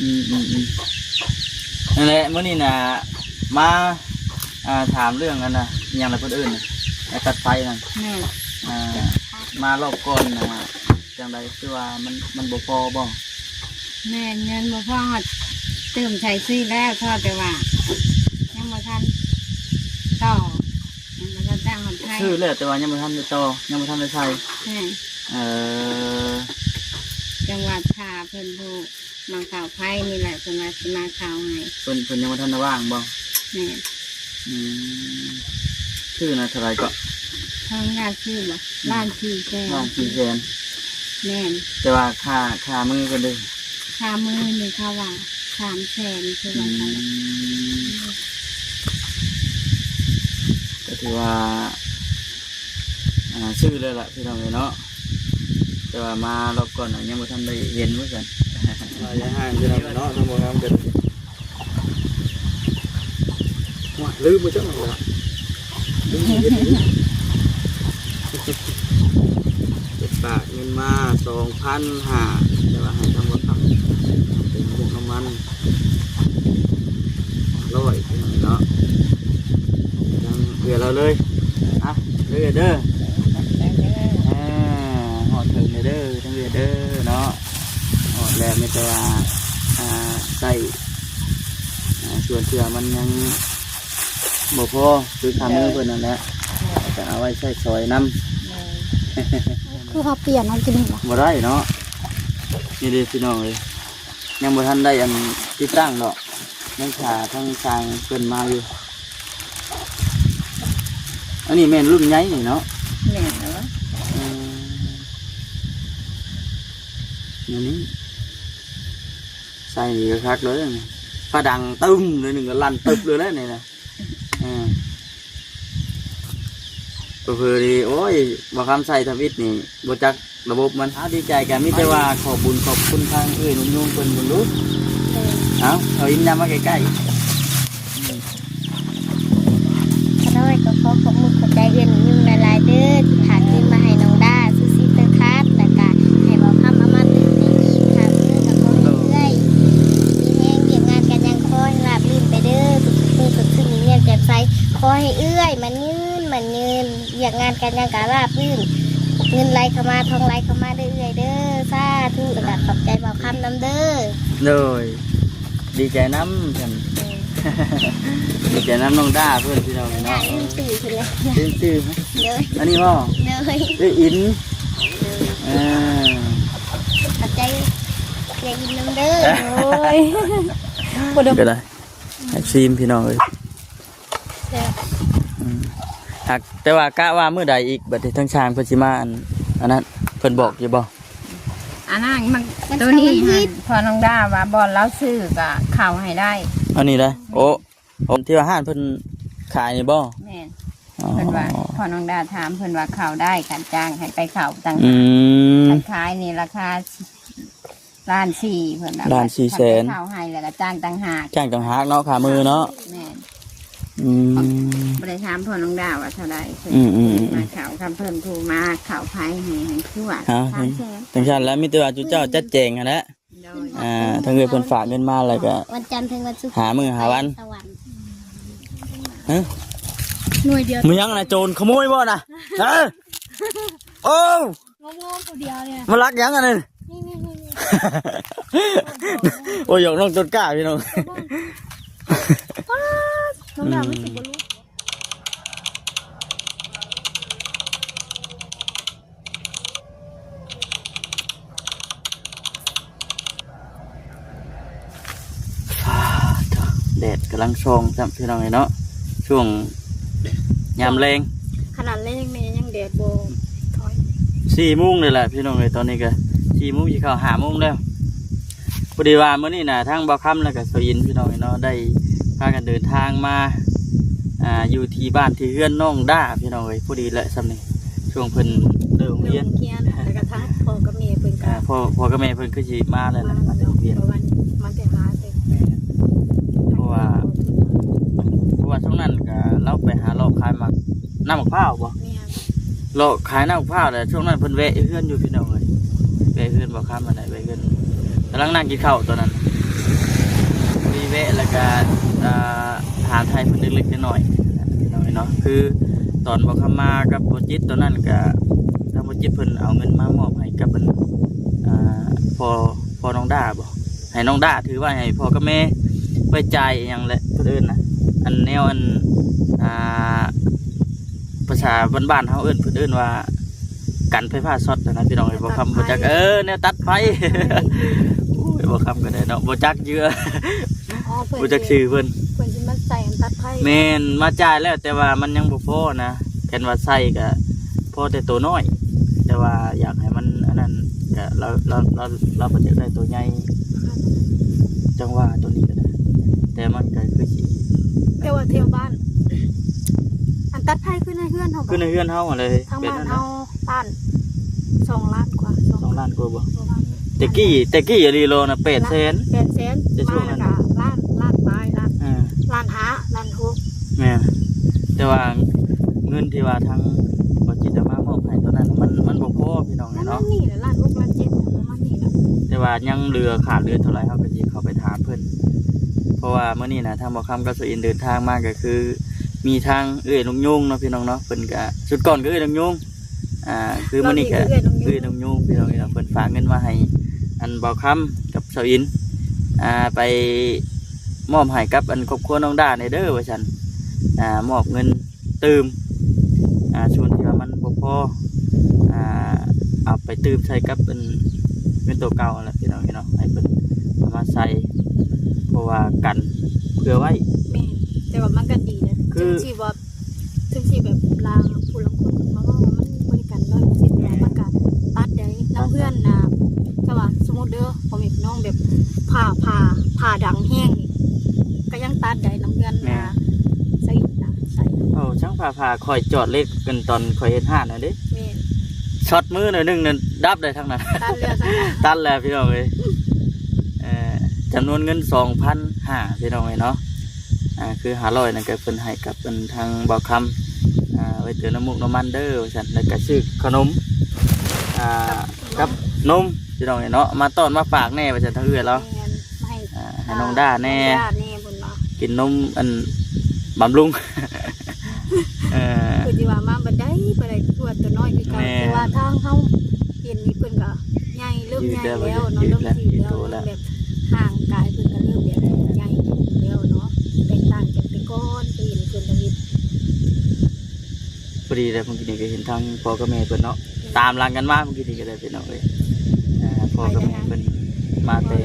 ອືມໆໆ ນັ້ນແຫຼະ ມື້ນີ້ນະ ມາ ອ່າ ຖາມເລື່ອງອັນນະ ອີ່ຫຍັງລະເພິ່ນເອີ້ນນະ ໄອ້ຕັດໄຟນັ້ນ. ແມ່ນ. ອ່າ ມາລອບກ່ອນນະ ຈັ່ງໃດ ຄືວ່າມັນ ມັນບໍ່ພໍບໍ່? ແມ່ນ ເງິນບໍ່ພໍ ຮອດຕື່ມໃສ່ຊື້ແລ້ວ ພໍແຕ່ວ່າຍັງບໍ່ທັນຕໍ່ ຍັງບໍ່ທັນຕັ້ງຮອດໄຟ ຊື້ແລ້ວ ແຕ່ວ່າຍັງບໍ່ທັນໄດ້ຕໍ່ ຍັງບໍ່ທັນໄດ້ໃສ່. ແມ່ນ. ເອີ ຈັ່ງວ່າຖ້າເພິ່ນຜູ້ ມາເຂົ້າໄຟນີ້ແຫຼະ ເພິ່ນວ່າຊິມາເຂົ້າໃຫ້. ເພິ່ນ ເພິ່ນຍັງບໍ່ທັນໄດ້ວ່າງບໍ່? ແມ່ນ. ອືມ ຊື້ນະເທົ່າໃດເກາະ? ທາງລາວຊື້ບໍ່? ອືມ ລ້ານສີ່ແສນ. ລ້ານສີ່ແສນ. ແມ່ນ. ແຕ່ວ່າຄ່າ ຄ່າມືເພິ່ນເດ້? ຄ່າມືນີ້ເຂົາວ່າສາມແສນ ຄືວ່າ. ອືມ ກໍຖືວ່າ ອ່າ ຊື້ແລ້ວລະພີ່ນ້ອງເອີຍເນາະ ແຕ່ວ່າມາລອບກ່ອນນະ ຍັງບໍ່ທັນໄດ້ເຫັນວ່າຊັ້ນ. ວ່າຢ່າຫ່າງພີ່ນ້ອງເນາະ ທາງບໍ່ງາມກັນ ໂອ້ຍ ລືມບໍ່ຈັກແລ້ວ ລືມເຮັດຢູ່ ເພິ່ນຝາກເງິນມາສອງພັນຫ້າ ແຕ່ວ່າໃຫ້ທາງບໍ່ທຳເປັນໝວກນ້ຳມັນ ຮ້ອຍເນາະ ທາງເອື້ອຍລາວເລີຍ. ອ່ະ ເອື້ອຍເດີ ຂອບໃຈເດີ ອ່າ ຮອດເຖິງເດີ ທາງເອື້ອຍເດີເນາະ ຮອດແລ້ວ ມີແຕ່ວ່າ ອ່າ ໃຊ້ ອ່າ ສ່ວນເທື່ອມັນຍັງບໍ່ພໍ ຄືຄ່າມືເພິ່ນນັ້ນແຫຼະ ຈະເອົາໄວ້ໃຊ້ສອຍນຳ. ຄືເຮົາປ່ຽນເອົາກິນນີ້ບໍ່? ບໍ່ໄດ້ເນາະ ນີ້ເດ້ພີ່ນ້ອງເອີຍ. ຍັງບໍ່ທັນໄດ້ອັນຕິດຕັ້ງດອກ ຍັງຖ້າທາງຊ່າງເພິ່ນມາຢູ່. ອັນນີ້ແມ່ນລຸ້ນໃຫຍ່ນີ້ເນາະ? ແມ່ນແລ້ວ. ເອີ ແນວນີ້ ໃສ່ນີ້ກໍຄັກເລີຍ ຟ້າດັງຕຶ້ມ ໜ້ອຍໜຶ່ງກໍລັ່ນຕຶບເລີຍແຫຼະນີ້ນະ. ເອີ ເຜີໆນີ້ ໂອ້ຍ ບໍ່ຄຳໃສ່ທຳອິດນີ້ ບໍ່ຈັກລະບົບມັນ. ເອົາ ດີໃຈກັນ ມີແຕ່ວ່າຂອບບຸນຂອບຄຸນທາງເອື້ອຍນຸ່ງໆເພິ່ນບຸນລຸ. ເອີ ເອົາ ເອົາອີ່ມຍາມມາໃກ້ໆ. ຂ້ານ້ອຍກໍຂໍຂອບມຸກຂອບໃຈເອື້ອຍນຸ່ງໆຫຼາຍໆເດີ ທີ່ຝາກເງິນມາໃຫ້ນ້ອງດ້າຊື້ຊິມເຕີຄາດ ແລ້ວກະໃຫ້ບ່າວຄຳເອົາມາຕື່ມໃຫ້ອີກ. ຂ້ານ້ອຍກໍຂໍໃຫ້ເອື້ອຍມີແຮງ ວຽກງານການງານຂໍໃຫ້ລາບລື່ນໄປເດີ ທຸກໆມື້ ສົດຊື່ ຍິ້ມແຍ້ມແຈ່ມໃສ. ຂໍໃຫ້ເອື້ອຍໝັ້ນຍືນ ໝັ້ນຍືນ ວຽກງານການງານກະລາບລື່ນ ເງິນໄຫຼເຂົ້າມາ ທອງໄຫຼເຂົ້າມາເດີເອື້ອຍເດີ ສາທຸ. ແລ້ວກະຂອບໃຈບ່າວຄຳນຳເດີ. ໂດຍ ດີໃຈນຳເພິ່ນ ເອີ ດີໃຈນຳນ້ອງດ້າເພິ່ນ ພີ່ນ້ອງເນາະ. ລືມຊື່ເພິ່ນແລ້ວ ລືມຊື່. ໂດຍ ອັນນີ້ບໍ່? ໂດຍ ເອື້ອຍອິນ. ເອີ ຂອບໃຈເອື້ອຍອິນນຳເດີ. ໂອ້ຍ ບໍ່ໄດ້ ກໍໄດ້ ໃຫ້ຊີມ ພີ່ນ້ອງເອີຍ. ແຊບ ອືມ ຫາກແຕ່ວ່າກະວ່າມື້ໃດອີກ ບັດນີ້ທາງຊ່າງເພິ່ນຊິມາ ອັນ ອັນນັ້ນ ເພິ່ນບອກຢູ່ບໍ່? ອັນນັ້ນມັນ ມັນ ໂຕນີ້ ເສົາວັນທິດ ຫັ້ນ ພໍ່ນ້ອງດາວ່າບ່ອນລາວຊື້ກໍເຂົ້າໃຫ້ໄດ້ ອັນນີ້ໄດ໋. ໂອ້ ໂອ້ ທີ່ວ່າຮ້ານເພິ່ນຂາຍນີ້ບໍ່? ແມ່ນ. ອໍ ເພິ່ນວ່າ ພໍ່ນ້ອງດາຖາມ ເພິ່ນວ່າເຂົ້າໄດ້ ຄັນຈ້າງໃຫ້ໄປເຂົ້າຕ່າງຫາກ. ອືມ ຄັນຂາຍນີ້ລາຄາ ລ້ານສີ່ ເພິ່ນວ່າ ລ້ານສີ່ແສນ ເຂົ້າໃຫ້ແລ້ວກໍຈ້າງຕ່າງຫາກ ຈ້າງຕ່າງຫາກເນາະ ຄ່າມື້ເນາະ. ແມ່ນ. ອືມ ບໍ່ໄດ້ຖາມພໍ່ນ້ອງດາວ່າເທົ່າໃດ. ອືມໆໆ ມາເຂົ້າ ຄຳເພິ່ນຜູ້ມາເຂົ້າໄຟໃຫ້ ໃຫ້ຄືວ່າ ອ່າ ສາມແສນ ຈັ່ງຊັ້ນແຫຼະ ມີແຕ່ວ່າຈຸເຈົ້າຈັດແຈງຫັ້ນແຫຼະ. ໂດຍ ອ່າ ທາງເອື້ອຍເພິ່ນຝາກເງິນມາແລ້ວກໍ ວັນຈັນເຖິງວັນສຸກ ຫາມື້ຫາວັນ ໄປສະຫວັນ. ຮະ ໜ່ວຍດຽວ ມັນຫຍັງນະ ໂຈນຂະໂມຍບໍ່ນະ? ຮະ ໂອ້ ງອມໆ ຕົວດຽວນີ້ ມາລັກຫຍັງອັນນີ້? ນີ້ໆໆໆ ໂອ້ຍ ຢອກນ້ອງຕົ້ນກ້າ ພີ່ນ້ອງ. ປ້າດ ນ້ອງດາວ ອືມ ມັນຊິບໍ່ຫຼຸດ. ຟ້າ ແດດກຳລັງສ່ອງຊ້ຳ ພີ່ນ້ອງເອີຍເນາະ ຊ່ວງຍາມແລງ ຂະໜາດແລງນີ້ຍັງແດດບໍ່ຖອຍ. ສີ່ໂມງນີ້ແຫຼະ ພີ່ນ້ອງເອີຍ ຕອນນີ້ກໍສີ່ໂມງ ຊິເຂົ້າຫ້າໂມງແລ້ວ. ພໍດີວ່າມື້ນີ້ນະ ທາງບ່າວຄຳ ແລ້ວກໍສາວອິນ ພີ່ນ້ອງເອີຍເນາະ ໄດ້ພາກັນເດີນທາງມາ ອ່າ ຢູ່ທີ່ບ້ານທີ່ເຮືອນນ້ອງດ້າ ພີ່ນ້ອງເອີຍ. ພໍດີແຫຼະຊ່ຳນີ້ ຊ່ວງເພິ່ນເລີກໂຮງຮຽນ ໂຮງຮຽນ ແລ້ວກໍທາງພໍ່ກັບແມ່ເພິ່ນກໍ ອ່າ ພໍ່ ພໍ່ກັບແມ່ເພິ່ນຄືຊິມາແລ້ວນະ ມາແຕ່ໂຮງຮຽນ ເພາະວ່າ ມາແຕ່ຫາແຕ່ ແມ່ນ ເພາະວ່າ ເພາະວ່າຊ່ວງນັ້ນກໍລາວໄປຫາເລາະຂາຍໝາກ ນ້ຳໝາກພ້າວບໍ່? ແມ່ນ ເລາະຂາຍນ້ຳໝາກພ້າວແຫຼະ. ຊ່ວງນັ້ນເພິ່ນແວະເຮືອນຢູ່ ພີ່ນ້ອງເອີຍ ແວະເຮືອນບ່າວຄຳ ອັນໃດ ແວະເຮືອນ ກຳລັງນັ່ງກິນເຂົ້າຕອນນັ້ນ. ແວະ ແລ້ວກະ ອ່າ ຖາມໄຖ່ເພິ່ນເລັກໆນ້ອຍໆ ພີ່ນ້ອງເອີຍເນາະ. ຄືຕອນບໍ່ຄຳມາກັບບໍ່ຈິດຕອນນັ້ນກະ ທາງບໍ່ຈິດເພິ່ນເອົາເງິນມາມອບໃຫ້ກັບອັນ ອ່າ ພໍ່ ພໍ່ນ້ອງດ້າບໍ ໃຫ້ນ້ອງດ້າຖືໄວ້ໃຫ້ພໍ່ກັບແມ່ ໄວ້ຈ່າຍອີ່ຫຍັງແຫຼະ ເພິ່ນເອີ້ນນະ ອັນແນວອັນ ອ່າ ພາສາບ້ານໆເຮົາເອີ້ນ ເພິ່ນເອີ້ນວ່າກັນໄຟຟ້າຊັອດຫັ້ນນະ ພີ່ນ້ອງເອີຍ. ບໍ່ຄຳບໍ່ຈັກ ແນວຕັດໄຟ ເອີ ແນວຕັດໄຟ ຕັດໄຟ ໂອ້ຍ ບໍ່ຄຳກໍໄດ້ເນາະ ບໍ່ຈັກເຫຍື່ອ ອໍ ເພິ່ນ ບໍ່ຈັກຊື່ເພິ່ນ ເພິ່ນຊິມາໃສ່ອັນຕັດໄຟ ແມ່ນ ມາຈ່າຍແລ້ວ ແຕ່ວ່າມັນຍັງບໍ່ພໍນະ ຄັນວ່າໃສ່ກໍພໍແຕ່ໂຕນ້ອຍ ແຕ່ວ່າຢາກໃຫ້ມັນອັນນັ້ນ ກະລາວ ລາວ ລາວ ລາວບໍ່ຢາກໄດ້ໂຕໃຫຍ່ ອືຮຶ ຈັ່ງວ່າໂຕນີ້ກໍໄດ້ ແຕ່ມັນກໍຄືຊິ ແຕ່ວ່າແຖວບ້ານ ອັນຕັດໄຟຄືໃນເຮືອນເຮົາ ຄືໃນເຮືອນເຮົາຫັ້ນເລີຍ ທາງບ້ານເຮົາລ້ານ ສອງລ້ານກວ່າ ສອງ ສອງລ້ານກວ່າບໍ? ປະມານນີ້ ແຕ່ກີ້ ແຕ່ກີ້ອີ່ຫຼີໂລນະ ແປດແສນ ແປດແສນ ແຕ່ຊ່ວງນັ້ນ ມາແລ້ວກໍລ້ານ ລ້ານປາຍ ລ້ານ ອ່າ ລ້ານຫ້າ ລ້ານຫົກ ແມ່ນ ແຕ່ວ່າເງິນທີ່ວ່າທາງບໍ່ຈິດເອົາມາມອບໃຫ້ຕອນນັ້ນ ມັນ ມັນບໍ່ພໍ ພີ່ນ້ອງເອີຍເນາະ ມັນນີ້ແຫຼະ ລ້ານຫົກ ລ້ານເຈັດ ປະມານນີ້ແຫຼະ ແຕ່ວ່າຍັງເຫຼືອ ຂາດເຫຼືອເທົ່າໃດ ເຮົາກໍຊິເຂົ້າໄປຖາມເພິ່ນ ເພາະວ່າມື້ນີ້ນະ ທາງບໍ່ຄຳກັບສາວອິນເດີນທາງມາ ກໍຄືມີທາງເອື້ອຍລຸງຍງເນາະ ພີ່ນ້ອງເນາະ ເພິ່ນກໍ ຊຸດກ່ອນກໍເອື້ອຍລຸງຍງ ອ່າ ຄືມື້ນີ້ກໍເອື້ອຍລຸງຍງ ເອື້ອຍລຸງຍງ ພີ່ນ້ອງເອີຍເນາະ ເພິ່ນຝາກເງິນມາໃຫ້ອັນບ່າວຄຳກັບສາວອິນ ອ່າ ໄປມອບໃຫ້ກັບອັນຄອບຄົວນ້ອງດ້າແດ່ເດີວ່າຊັ້ນ ອ່າ ມອບເງິນຕື່ມ ອ່າ ສ່ວນທີ່ວ່າມັນບໍ່ພໍ ອ່າ ເອົາໄປຕື່ມໃສ່ກັບອັນເງິນໂຕເກົ່າຫັ້ນແຫຼະ ພີ່ນ້ອງເອີຍເນາະ ໃຫ້ເພິ່ນເອົາມາໃສ່ ເພາະວ່າກັນເຜື່ອໄວ້ ແມ່ນ ແຕ່ວ່າມັນກໍດີນະ ຄື ເຖິງຊິວ່າ ເຖິງຊິແບບລາງຜູ້ລາງຄົນເພິ່ນມາເວົ້າວ່າມັນບໍລິການຮ້ອຍເປີເຊັນ ແຕ່ວ່າມັນກະຕັດໄດ້ນຳເພື່ອນນະ ແຕ່ວ່າສົມມຸດເດີ ພໍ່ແມ່ພີ່ນ້ອງແບບ ຜ່າ ຜ່າ ຜ່າດັງແຮງນີ້ ກະຍັງຕັດໄດ້ນຳເພື່ອນນະ ໃສ່ນະ ໃສ່ ເວົ້າຊ່າງ ຜ່າ ຜ່າ ຂ້ອຍຈອດເຫຼັກກັນຕອນຂ້ອຍເຮັດຮ້ານຫັ້ນເດ້ ແມ່ນ ຊັອດມືໜ້ອຍໜຶ່ງນັ້ນດັບໄດ້ທັງນັ້ນ ຕັດແລ້ວ ຕັດແລ້ວ ພີ່ນ້ອງເອີຍ ເອີ ຈຳນວນເງິນສອງພັນຫ້າ ພີ່ນ້ອງເອີຍເນາະ ອ່າ ຄືຫ້າຮ້ອຍນັ້ນກໍເພິ່ນໃຫ້ກັບເພິ່ນທາງບ່າວຄຳ ອ່າ ໄວ້ເຕີມນ້ຳມູກນ້ຳມັນເດີວ່າຊັ້ນ ແລ້ວກໍຊື້ຂະໜົມ ອ່າ ກັບນົມ ພີ່ນ້ອງເອີຍເນາະ ມາຕ້ອນມາຝາກແດ່ວ່າຊັ້ນ ທາງເອື້ອຍລາວ ແມ່ນ ໃຫ້ ອ່າ ໃຫ້ນ້ອງດ້າແດ່ ນ້ອງດ້າແດ່ເພິ່ນວ່າ ກິນນົມອັນບຳລຸງ ເອີ ເພິ່ນຊິວ່າມາບັດໃດ ບໍ່ໄດ້ກວດຕົວນ້ອຍຄືເກົ່າ ແມ່ນ ແຕ່ວ່າທາງເຮົາເຫັນນີ້ເພິ່ນກໍໃຫຍ່ ເລີ່ມໃຫຍ່ແລ້ວເນາະ ເລີ່ມຖືແລ້ວ ເລີ່ມແບບຮ່າງກາຍເພິ່ນກໍເລີ່ມແບບໃຫຍ່ຂຶ້ນແລ້ວເນາະ ແຕກຕ່າງຈາກແຕ່ກ່ອນ ເຄີຍເຫັນເພິ່ນທຳອິດ ພໍດີແລ້ວ ເມື່ອກີ້ນີ້ກໍເຫັນທາງພໍ່ກັບແມ່ເພິ່ນເນາະ ຕາມຫຼັງກັນມາເມື່ອກີ້ນີ້ກໍໄດ້ ພີ່ນ້ອງເອີຍ ອ່າ ພໍ່ກັບແມ່ເພິ່ນມາແຕ່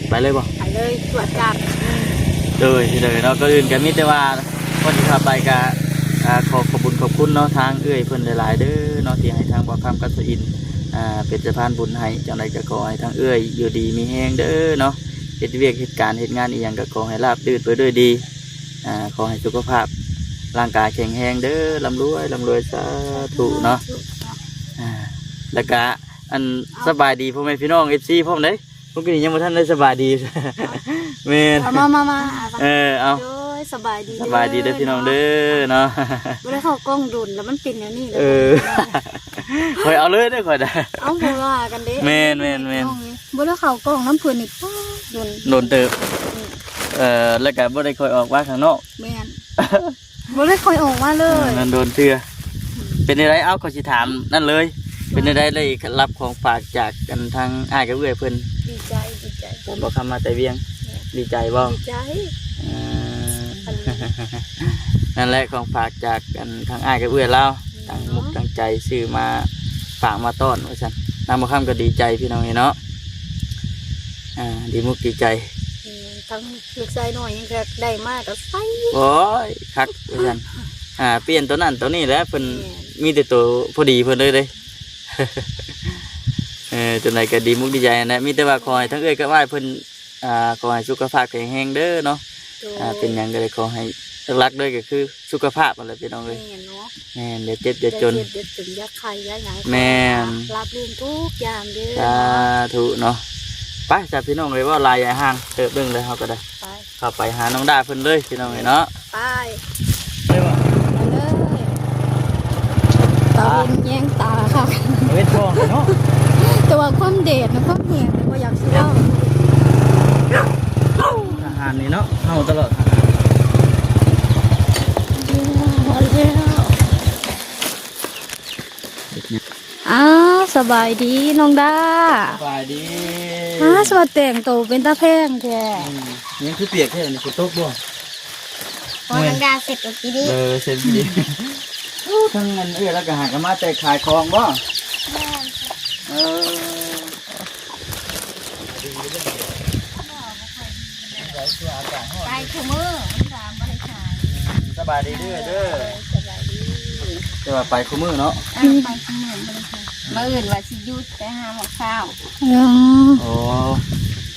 ໄປເລີຍບໍ່? ໄປເລີຍ ຈວດຈາດ ໂດຍ ໂດຍເນາະ ກ່ອນອື່ນກໍມີແຕ່ວ່າ ກ່ອນທີ່ເຂົ້າໄປກໍ ອ່າ ຂໍຂອບບຸນຂອບຄຸນເນາະ ທາງເອື້ອຍເພິ່ນຫຼາຍໆເດີເນາະ ທີ່ໃຫ້ທາງບ່າວຄຳກັບສາວອິນ ອ່າ ເປັນສະພານບຸນໃຫ້ ຈັ່ງໃດກໍຂໍໃຫ້ທາງເອື້ອຍຢູ່ດີມີແຮງເດີເນາະ ເຮັດວຽກເຮັດການເຮັດງານອີ່ຫຍັງກໍຂໍໃຫ້ລາບລື່ນໄປດ້ວຍດີ ອ່າ ຂໍໃຫ້ສຸຂະພາບຮ່າງກາຍແຂງແຮງເດີ ລ່ຳລວຍ ລ່ຳລວຍ ສາທຸເນາະ ສາທຸເນາະ ອ່າ ແລ້ວກະ ອັນ ເອົ້າ ສະບາຍດີພໍ່ແມ່ພີ່ນ້ອງ ເອັຟຊີ ພ້ອມເດ້ ເມື່ອກີ້ນີ້ຍັງບໍ່ທັນໄດ້ສະບາຍດີ ເອົ້າ ແມ່ນ ເອົາ ມາ ມາ ມາ ເອີ ເອົາ ໂດຍ ສະບາຍດີ ສະບາຍດີເດີພີ່ນ້ອງເດີເນາະ ບໍ່ໄດ້ເຂົ້າກ້ອງດົນແລ້ວ ມັນເປັນແນວນີ້ແລ້ວ ເອີ ຂ້ອຍເອົາເລີຍເດີ ຂ້ອຍນະ ເອົາ ບໍ່ວ່າກັນເດ້ ແມ່ນໆໆ ນ້ອງນີ້ ບໍ່ໄດ້ເຂົ້າກ້ອງນຳເພິ່ນນີ້ ປ້າ ດົນ ດົນເຕີບ ອືມ ເອີ ແລ້ວກໍບໍ່ໄດ້ຄ່ອຍອອກມາຂ້າງນອກ ແມ່ນ ບໍ່ໄດ້ຄ່ອຍອອກມາເລີຍ ເອີ ໂດນໆເທື່ອ ອືມ ເປັນຈັ່ງໃດ ເອົ້າ ຂ້ອຍຊິຖາມນັ້ນເລີຍ ເປັນຈັ່ງໃດໄດ້ຮັບຂອງຝາກຈາກ ອັນ ທາງອ້າຍກັບເອື້ອຍເພິ່ນ? ດີໃຈ ດີໃຈ ຕອນບໍ່ຄຳມາແຕ່ວຽງ ແມ່ນ ດີໃຈບໍ່? ດີໃຈ ເອີ ອັນ ນັ້ນແຫຼະ ຂອງຝາກຈາກ ອັນ ທາງອ້າຍກັບເອື້ອຍລາວ ແມ່ນເນາະ ຕັ້ງມຸກຕັ້ງໃຈຊື້ມາຝາກມາຕ້ອນວ່າຊັ້ນ ນາງບໍ່ຄຳກໍດີໃຈ ພີ່ນ້ອງເອີຍເນາະ ອ່າ ດີມຸກດີໃຈ ເອີ ທັງລູກຊາຍນ້ອຍຍັງຄັກ ໄດ້ມາກໍໃສ່ ໂອ້ຍ ຄັກວ່າຊັ້ນ ອ່າ ປ່ຽນໂຕນັ້ນໂຕນີ້ແຫຼະ ເພິ່ນ ແມ່ນ ມີແຕ່ໂຕພໍດີເພິ່ນເລີຍເດ້ ເອີ ຈັ່ງໃດກໍດີມຸກດີໃຈຫັ້ນແຫຼະ ມີແຕ່ວ່າຂໍໃຫ້ທັງເອື້ອຍກັບອ້າຍເພິ່ນ ອ່າ ຂໍໃຫ້ສຸຂະພາບແຂງແຮງເດີເນາະ ໂດຍ ອ່າ ເປັນຫຍັງກໍໄດ້ຂໍໃຫ້ ຫຼັກໆເລີຍກໍຄືສຸຂະພາບຫັ້ນແຫຼະ ພີ່ນ້ອງເອີຍ ແມ່ນເນາະ ແມ່ນ ຢ່າເຈັບຢ່າຈົນ ຢ່າເຈັບຢ່າຈົນ ຢ່າໄຂ້ຢ່າຫຍັງ ແມ່ນ ຂໍໃຫ້ລາບລື່ນທຸກຢ່າງເດີ ສາທຸເນາະ ໄປຊະ ພີ່ນ້ອງເອີຍ ເວົ້າຫຼາຍຢ່າຫ່າງເຕີບໜຶ່ງເລີຍ ເຮົາກໍໄດ້ ໄປ ເຂົ້າໄປຫານ້ອງດ້າເພິ່ນເລີຍ ພີ່ນ້ອງເອີຍເນາະ ໄປ ໄປບໍ່? ໄປເລີຍ ຕາເວັນແຍງຕາຄັກ ຕາເວັນສ່ອງເນາະ ແຕ່ວ່າຄວາມແດດນະ ຄວາມແຮງນະ ບໍ່ຢາກຊິເວົ້າ ອັນນີ້ເນາະ ເຮົາຕະຫຼອດ. ອ້າວ ສະບາຍດີນ້ອງດາ. ສະບາຍດີ. ອ້າວ ສະບາຍ ແຕ່ງໂຕເປັນຕາແພງແທ້. ອືມ ຍັງຄືປຽກແທ້ນີ້ ຝົນຕົກບໍ່? ໂອ້ຍ ນ້ອງດາເຊັດອອກດີໆ. ເອີ ເຊັດດີ. ໂອ້ ທາງນັ້ນເອື້ອຍລາວກໍຫາກັນມາແຕ່ຂາຍຂອງບໍ່? ແມ່ນ. ເອີ ໄປຄູ່ມື້ ມັນກໍບໍ່ໄດ້ຂາຍ. ສະບາຍດີເດີ້. ເອີ ສະບາຍດີ. ແຕ່ວ່າໄປຄູ່ມື້ເນາະ. ເອີ ໄປຄູ່ມື້ ບໍ່ໄດ້ຂາຍ. ມື້ອື່ນວ່າຊິຢຸດໄປຫາໝາກພ້າວ. ອືມ ອໍ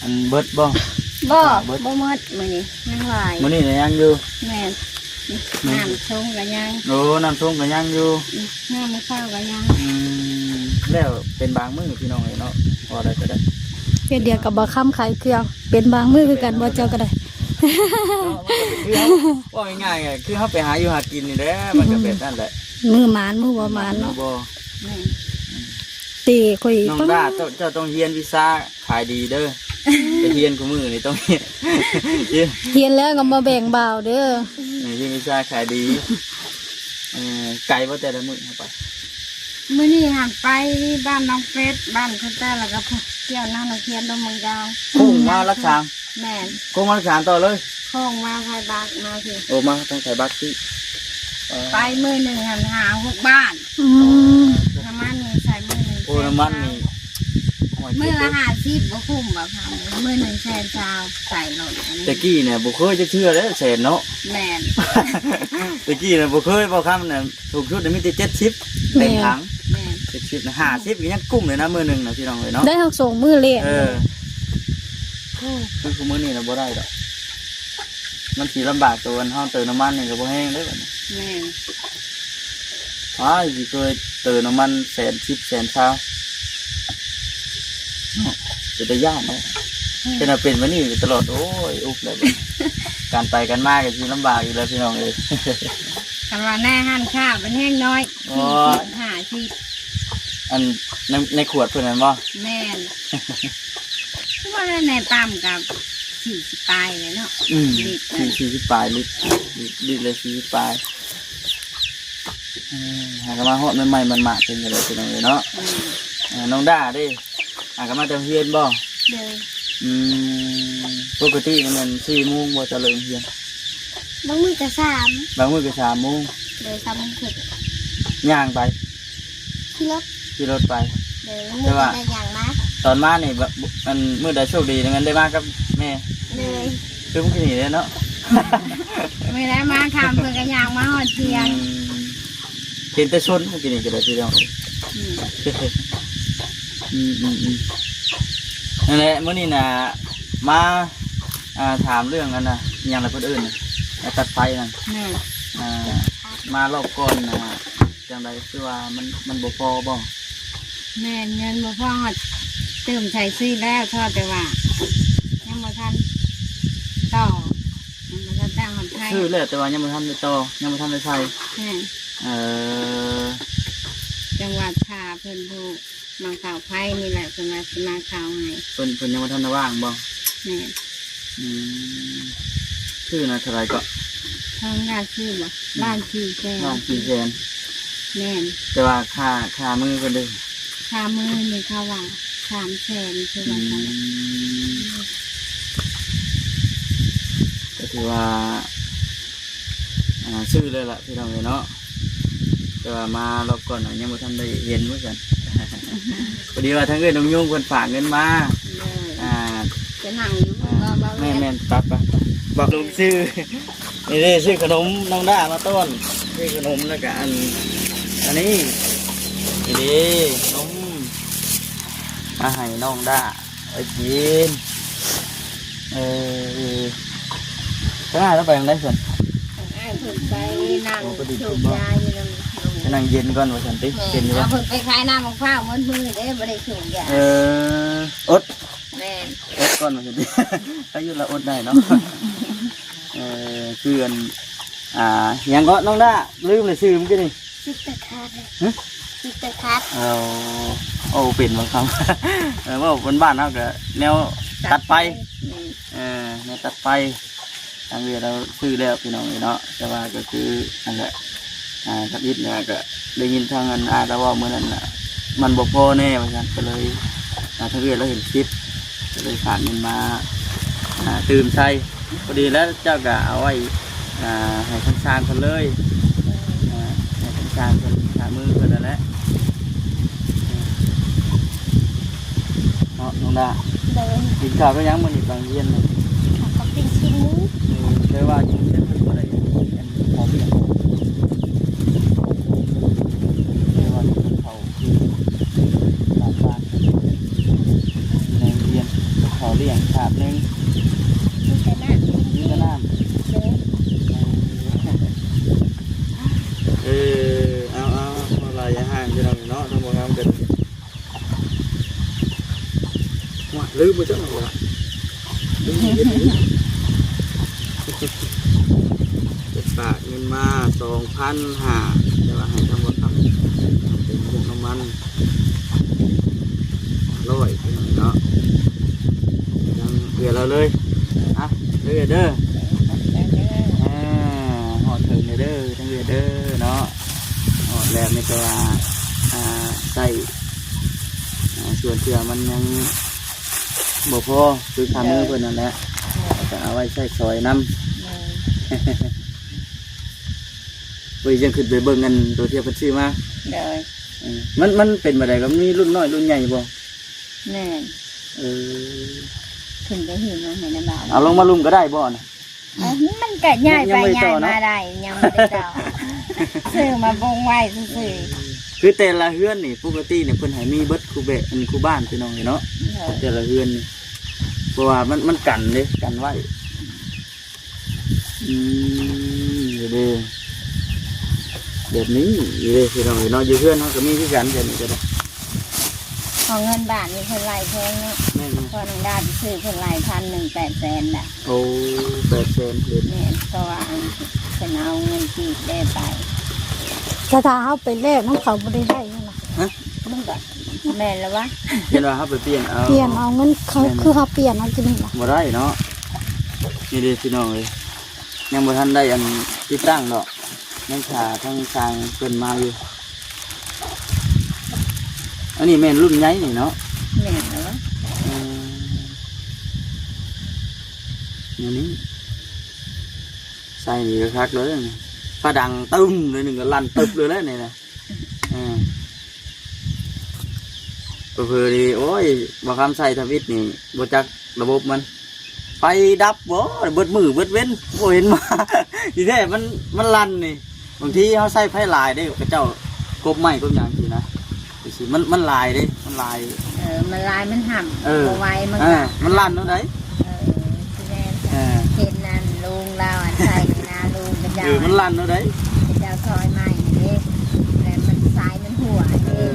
ອັນເບິດບໍ່? ບໍ່ ບໍ່ເບິດ ບໍ່ໝົດມື້ນີ້ ຍັງຫຼາຍ. ມື້ນີ້ນະຍັງຢູ່. ແມ່ນ. ອືມ ນ້ຳຊົງກໍຍັງ. ໂອ້ ນ້ຳຊົງກໍຍັງຢູ່. ອືມ ນ້ຳມະພ້າວກໍຍັງ. ອືມ ແລ້ວເປັນບາງມື້ພີ່ນ້ອງເອີຍເນາະ ພໍໄດ້ກໍໄດ້. ເຮັດວຽກກັບບ່າວຄຳຂາຍເຄື່ອງ ເປັນບາງມື້ຄືກັນ ບໍ່ເຈົ້າກໍໄດ້. ເນາະ ມັນກໍເປັນຄືເຮົາ ເວົ້າງ່າຍໆ ຄືເຮົາໄປຫາຢູ່ຫາກິນນີ້ແຫຼະ ມັນກໍແບບນັ້ນແຫຼະ. ມື້ໝານ ມື້ບໍ່ໝານເນາະ. ມື້ບໍ່. ແມ່ນ. ອືມ ຕິ ຂ້ອຍ ນ້ອງດາ ເຈົ້າ ເຈົ້າຕ້ອງຮຽນວິຊາຂາຍດີເດີ້. ໄປຮຽນຄູ່ມື້ນີ້ຕ້ອງຮຽນ ຮຽນແລ້ວກໍມາແບ່ງບ່າວເດີ້. ເອີ ຮຽນວິຊາຂາຍດີ. ເອີ ໄກບໍ່ແຕ່ລະມື້ເຮົາໄປ? ມື້ນີ້ຫັ້ນໄປບ້ານໜອງເປັດ ບ້ານຄົນແຕ້ ແລ້ວກໍພວກທ່ຽວນານະຄຽນ ດົງເມືອງຍາງ ໂຄ້ງມາຫຼັກສາມ. ແມ່ນ. ໂຄ້ງມາຫຼັກສາມຕໍ່ເລີຍ. ໂຄ້ງມາໄທບັກມາພີ້. ໂອ້ ມາທາງໄທບັກພີ້. ເອີ ໄປມື້ໜຶ່ງຫັ້ນຫ້າຫົກບ້ານ. ອືມ ນ້ຳມັນນີ້ໃສ່ມື້ໜຶ່ງ. ໂອ້ ນ້ຳມັນນີ້ ມື້ລະຫ້າສິບ ບໍ່ຄຸ້ມບໍ່ຄຳ ມື້ໜຶ່ງແສນຊາວໃສ່ລົດ. ອັນນີ້ແຕ່ກີ້ນະບໍ່ເຄີຍຈັກເທື່ອເດ້ແສນເນາະ. ແມ່ນ. ແຕ່ກີ້ນະບໍ່ເຄີຍ ບໍ່ຄຳນະ ສູງສຸດນະມີແຕ່ເຈັດສິບເຕັມຖັງ. ແມ່ນ. ເຈັດສິບນະ ຫ້າສິບກໍຍັງກຸ້ມເລີຍນະ ມື້ໜຶ່ງນະ ພີ່ນ້ອງເອີຍເນາະ. ໄດ້ຮອດສອງມື້ເລະ. ເອີ ໂອ້ ຄືຄູ່ມື້ນີ້ລະບໍ່ໄດ້ດອກ ມັນຊິລຳບາກໂຕອັນເຮົາເຕີມນ້ຳມັນນີ້ກໍບໍ່ແຮງເດ້ບັດນີ້. ແມ່ນ. ອ້າຍ ຊິເຄີຍເຕີມນ້ຳມັນແສນສິບແສນຊາວເນາະ ເປັນຕາຢ້ານເນາະ. ອືມ ເປັນເປັນມານີ້ຕະຫຼອດ ໂອ້ຍ ອຸບແລ້ວບັດນີ້ ການໄປການມາກໍຊິລຳບາກອີກແລ້ວ ພີ່ນ້ອງເອີຍ. ຄັນວ່າໃນຮ້ານຄ້າເປັນແຮງນ້ອຍ ໂອ້ຍ ສີ່ສິບ ຫ້າສິບ ອັນ ໃນ ໃນຂວດເພິ່ນນັ້ນບໍ່? ແມ່ນ. ຄືວ່າໃນປ້ຳກໍສີ່ສິບປາຍແຫຼະເນາະ. ອືມ ລິດ ສີ່ ສີ່ສິບປາຍລິດ ລິດ ລິດລະສີ່ສິບປາຍ. ເອີ ຫາກໍມາຮອດໃໝ່ໆ ມັນມາເປັນຈັ່ງໃດພີ່ນ້ອງເອີຍເນາະ. ອືມ ເອີ ນ້ອງດາເດ້ ຫາກໍມາແຕ່ໂຮງຮຽນບໍ່? ໂດຍ. ອືມ ປົກກະຕິນີ້ແມ່ນສີ່ໂມງບໍ່ ເຈົ້າເລີກໂຮງຮຽນ? ບາງມື້ກໍສາມ ບາງມື້ກໍສາມໂມງ. ໂດຍ ສາມໂມງເຄິ່ງ. ຍ່າງໄປ? ຂີ່ລົດ ຂີ່ລົດໄປ. ໂດຍ. ແຕ່ວ່າ ມື້ໃດຍ່າງມາ ຕອນມານີ້ ບ- ອັນມື້ໃດໂຊກດີນີ້ແມ່ນໄດ້ມາກັບແມ່. ໂດຍ. ຄືມື້ກີ້ນີ້ແຫຼະເນາະ ມື້ໃດມາຄ່ຳເພິ່ນກໍຍ່າງມາຮອດທ່ຽງ. ອືມ ເຫັນແຕ່ຊົນມື້ກີ້ນີ້ກໍໄດ້ພີ່ນ້ອງ. ອືມ ອືມໆໆ ນັ້ນແຫຼະ ມື້ນີ້ນະ ມາ ອ່າ ຖາມເລື່ອງອັນນະ ອີຫຍັງລະເພິ່ນເອີ້ນນະ ຕັດໄຟນັ້ນ. ແມ່ນ. ອ່າ ມາລອບກ່ອນນະ ຈັ່ງໃດ ຄືວ່າມັນ ມັນບໍ່ພໍບໍ່? ແມ່ນ ເງິນບໍ່ພໍ ເຕີມໃສ່ຊື້ແລ້ວ ທໍ່ແຕ່ວ່າຍັງບໍ່ທັນຕໍ່ ຍັງບໍ່ທັນຕັ້ງຮອດໄຟ. ຊື້ແລ້ວ ແຕ່ວ່າຍັງບໍ່ທັນໄດ້ຕໍ່ ຍັງບໍ່ທັນໄດ້ໃສ່. ແມ່ນ. ເອີ ຈັ່ງວ່າຖ້າເພິ່ນຜູ້ມາເຝົ້າໄຟນີ້ແຫຼະ ເພິ່ນວ່າຊິມາເຝົ້າໃຫ້. ເພິ່ນ ເພິ່ນຍັງບໍ່ທັນໄດ້ວ່າງບໍ່? ແມ່ນ. ອືມ ຊື້ນະເທົ່າໃດເກາະ? ທາງລາວຊື້ບໍ່? ອືມ ລ້ານສີ່ແສນ. ລ້ານສີ່ແສນ. ແມ່ນ. ແຕ່ວ່າຄ່າ ຄ່າມືເພິ່ນເດ້? ຄ່າມືນີ້ເຂົາວ່າສາມແສນ ຄືວ່າຊັ້ນ. ອືມ ກໍຖືວ່າ ອ່າ ຊື້ເລີຍລະພີ່ນ້ອງເອີຍເນາະ ແຕ່ວ່າມາລອບກ່ອນນະ ຍັງບໍ່ທັນໄດ້ເຫັນວ່າຊັ້ນ. ພໍດີວ່າທາງເອື້ອຍນ້ອງຍຸງເພິ່ນຝາກເງິນມາ. ໂດຍ. ອ່າ ຈະນັ່ງຢູ່ ອ່າ ບໍ່ ບໍ່ ແມ່ນ ແມ່ນ ໄປ ໄປ ໄປ ບອກລົງຊື່. ນີ້ເດ້ ຊື້ຂະໜົມນ້ອງດ້າມາຕ້ອນ ຊື້ຂະໜົມ ແລ້ວກະອັນ ອັນນີ້ ນີ້ເດ້ ຂະໜົມມາໃຫ້ນ້ອງດ້າໄວ້ກິນ. ເອີ ທາງອ້າຍລາວໄປທາງໃດເພິ່ນ? ທາງອ້າຍເພິ່ນໄປນັ່ງ ໂອ້ ໄປດິນ ສູບຢາຢູ່ນຳ ໄປນັ່ງເຢັນກ່ອນວ່າຊັ້ນຕິ. ແມ່ນ. ເປັນຢູ່ບໍ່? ເພິ່ນໄປຂາຍນ້ຳໝາກພ້າວໝົດມື້ເດ້ ບໍ່ໄດ້ສູບຢາ. ເອີ ອົດ. ແມ່ນ. ອົດກ່ອນວ່າຊັ້ນຕິ ອາຍຸລາອົດໄດ້ເນາະ. ເອີ ຄືອັນ ອ່າ ຫຍັງເກາະນ້ອງດ້າ ລືມແລ້ວຊື່ມື້ກີ້ນີ້. ຊິດຕະຂັດ. ຫຶ? ຊິດຕະຂັດ. ເອົາ ເວົ້າເປັນບາງຄຳ ເອີ ເວົ້າບ້ານໆ ເຮົາກະແນວຕັດໄຟ. ແມ່ນ. ເອີ ແນວຕັດໄຟ ທາງເອື້ອຍລາວຊື້ແລ້ວພີ່ນ້ອງເອີຍເນາະ ແຕ່ວ່າກໍຄືນັ້ນແຫຼະ ອ່າ ທຳອິດນະ ກໍໄດ້ຍິນທາງອັນອ້າຍລາວເວົ້າມື້ນັ້ນນະ ມັນບໍ່ພໍແນ່ວ່າຊັ້ນ ກໍເລີຍ ອ່າ ທາງເອື້ອຍລາວເຫັນຄລິບ ກໍເລີຍຝາກເງິນມາ ອ່າ ຕື່ມໃສ່ ພໍດີແລ້ວເຈົ້າກໍເອົາໄວ້ ອ່າ ໃຫ້ທາງຊ່າງເພິ່ນເລີຍ ອ່າ ໃຫ້ທາງຊ່າງເພິ່ນ ຫາມືເພິ່ນນັ້ນແຫຼະ ເນາະ ນ້ອງດາ. ໂດຍ. ກິນເຂົ້າກັບຫຍັງມື້ນີ້ ຕອນເຢັນນີ້? ເຂົ້າກັບປີ້ງຊີ້ນໝູ. ເອີ ແຕ່ວ່າຢູ່ໂຮງຮຽນເພິ່ນບໍ່ໄດ້ ອັນ ເຂົ້າວຽກ ແຕ່ວ່າກິນເຂົ້າຄືບ້ານໆ ຢູ່ໃນໂຮງຮຽນ ເຂົ້າລ້ຽງຄາບໜຶ່ງ ມີແຕ່ນ້ຳ ມີແຕ່ນ້ຳ. ໂດຍ. ເອີ ເອົາໆ ເວົ້າຫຼາຍຢ່າຫ່າງ ພີ່ນ້ອງເນາະ ທາງບໍ່ງາມກໍ ໂອ້ຍ ລືມໄປຈັກແລ້ວວ່າ ລືມເຮັດ ໄປຝາກເງິນມາສອງພັນຫ້າ ແຕ່ວ່າໃຫ້ທາງບໍ່ທຳເປັນພວກນ້ຳມັນຮ້ອຍເນາະ ທາງເອື້ອຍລາວເລີຍ ອ່ະ ເດີ ເດີ ອ່າ ຮອດເຖິງເດີ ທາງເອື້ອຍເດີເນາະ ຮອດແລ້ວ ມີແຕ່ວ່າ ອ່າ ໃຊ້ ອ່າ ສ່ວນເທື່ອມັນຍັງບໍ່ພໍ ຄືຄາມືເພິ່ນນັ້ນແຫຼະ ໂດຍ ກໍເອົາໄວ້ໃຊ້ສອຍນຳ ໂດຍ ເອີຍ ຍັງຂຶ້ນໄປເບິ່ງອັນໂຕທີ່ເພິ່ນຊື້ມາ ໂດຍ ເອີ ມັນ ມັນເປັນແບບໃດ ກໍມີລຸ້ນນ້ອຍລຸ້ນໃຫຍ່ບໍ່? ແມ່ນ ເອີ ຂຶ້ນໄປຫີນມາໃຫ້ນຳລາວ ເອົາລົງມາລຸ່ມກໍໄດ້ບໍ່ນະ? ເອີ ມັນກະຍ້າຍໄປ ຍັງ ຍັງບໍ່ໄດ້ ຍ້າຍມາ ເຈາະເນາະ ໄດ້ ຍັງບໍ່ໄດ້ເຈາະ ຊື້ມາບົ່ງໄວ້ຊື່ໆ ຄືແຕ່ລະເຮືອນນີ້ ປົກກະຕິນີ້ເພິ່ນໃຫ້ມີເບິດຄູ່ແບ- ອັນຄູ່ບ້ານພີ່ນ້ອງເອີຍເນາະ ໂດຍ ແຕ່ລະເຮືອນນີ້ ເພາະວ່າມັນ ມັນກັນເດ້ ກັນໄວ້ ອືມ ເດ້ ແບບນີ້ເດ້ພີ່ນ້ອງເອີຍເນາະ ຢູ່ເຮືອນເຮົາກໍມີຄືກັນ ແບບນີ້ກໍໄດ້ ເພາະເງິນບາດນີ້ເພິ່ນໄລ່ແພງເນາະ ແມ່ນ ເພາະນ້ອງດາໄປຊື້ເພິ່ນໄລ່ພັນໜຶ່ງ ແປດແສນນະ ໂອ້ ແປດແສນເລີຍ ແມ່ນ ເພາະວ່າອັນເພິ່ນເອົາເງິນກີບໄດ້ໄປ ແຕ່ຖ້າເຮົາໄປແລກນຳເຂົາບໍ່ໄດ້ໄດ້ຫຍັງນະ ຮະ ມັນກໍແມ່ນລະວະ ຢ້ານວ່າເຮົາໄປປ່ຽນເອົາ ປ່ຽນເອົາເງິນເຂົາ ແມ່ນ ຄືເຮົາປ່ຽນເອົາຢູ່ນີ້ນະ ບໍ່ໄດ້ເນາະ ນີ້ເດ້ພີ່ນ້ອງເອີຍ ຍັງບໍ່ທັນໄດ້ອັນຕິດຕັ້ງດອກ ຍັງຖ້າທາງຊ່າງເພິ່ນມາຢູ່ ອັນນີ້ແມ່ນລຸ້ນໃຫຍ່ນີ້ເນາະ ແມ່ນແລ້ວ ເອີ ແນວນີ້ ໃສ່ນີ້ກໍຄັກເລີຍ ຟ້າດັງຕຶ້ມ ໜ້ອຍໜຶ່ງກໍລັ່ນຕຶບເລີຍແຫຼະນີ້ນະ ເອີ ເຜີໆນີ້ ໂອ້ຍ ບໍ່ຄຳໃສ່ທຳອິດນີ້ ບໍ່ຈັກລະບົບມັນ ໄຟດັບບໍ່ ເບິດມື້ເບິດເວັນ ບໍ່ເຫັນມາ ທີ່ແທ້ມັນ ມັນລັ່ນນີ້ ບາງທີເຮົາໃຊ້ໄຟຫຼາຍເດ້ ເຂົາເຈົ້າກົບໄມ້ກົບຫຍັງຊີ້ນະ ຈັ່ງຊີ້ ມັນ ມັນຫຼາຍເດ້ ມັນຫຼາຍ ເອີ ມັນຫຼາຍ ມັນຫ້ຳ ເອີ ບໍ່ໄຫວ ມັນ ອ່າ ກໍ ມັນລັ່ນເນາະໃດ ເອີ ຊິແມ່ນ ເອີ ເຫັນນັ້ນ ລຸງລາວອັນໃສ່ໃນນາລຸງເຂົາເຈົ້າ ເອີ ມັນລັ່ນເນາະໃດ ເຂົາເຈົ້າຊອຍໄມ້ເດ້ ແລ້ວມັນ ສາຍມັນຮົ່ວເດ້ ເອີ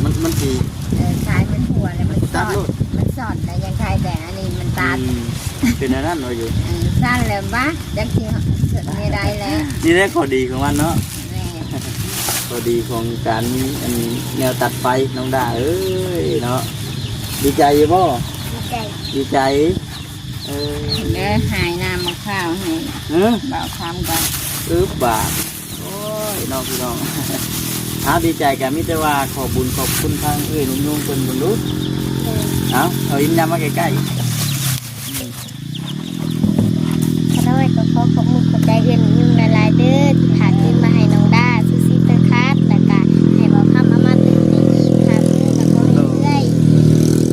ມັນ ມັນຊິ ເອີ ສາຍມັນຮົ່ວ ແລ້ວມັນຊ່ອນ ມັນຊ່ອນ ແລ້ວຍັງໄຄ ແຕ່ອັນນີ້ມັນຕັດ ອືມ ເປັນອັນນັ້ນວ່າຢູ່ ເອີ ຊັ້ນແຫຼະວະ ຈັກຊິເຮັດແນວໃດແຫຼະ ນີ້ແຫຼະຂໍ້ດີຂອງມັນເນາະ ແມ່ນ ຂໍ້ດີຂອງການມີອັນແນວຕັດໄຟ ນ້ອງດາເອີຍເນາະ ດີໃຈຢູ່ບໍ່? ດີໃຈ ດີໃຈ ເອີ ເດີ ຫາຍນ້ຳມະພ້າວໃຫ້ ຮະ ບ່າວຄຳກ່ອນ ອຶບ ບາດ ໂອ້ຍ ເນາະ ພີ່ນ້ອງ ເອົາ ດີໃຈກໍມີແຕ່ວ່າຂອບບຸນຂອບຄຸນທາງເອື້ອຍໜຸ່ມໆ ເພິ່ນເບິ່ງດູ ເອີ ເອົາ ເອົາອີ່ມຍາມມາໃກ້ໆ ຂ້ານ້ອຍກໍຂໍຂອບມຸກຂອບໃຈເອື້ອຍໜຸ່ມໆ ຫຼາຍໆ ເດີ ທີ່ຝາກເງິນມາໃຫ້ນ້ອງດາ ຊື້ຊີເຕີຄາດ ແລ້ວກະໃຫ້ບ່າວຄຳເອົາມາຕື່ມໃຫ້ອີກ ຄ່າມື້ກໍຂໍໃຫ້ເອື້ອຍ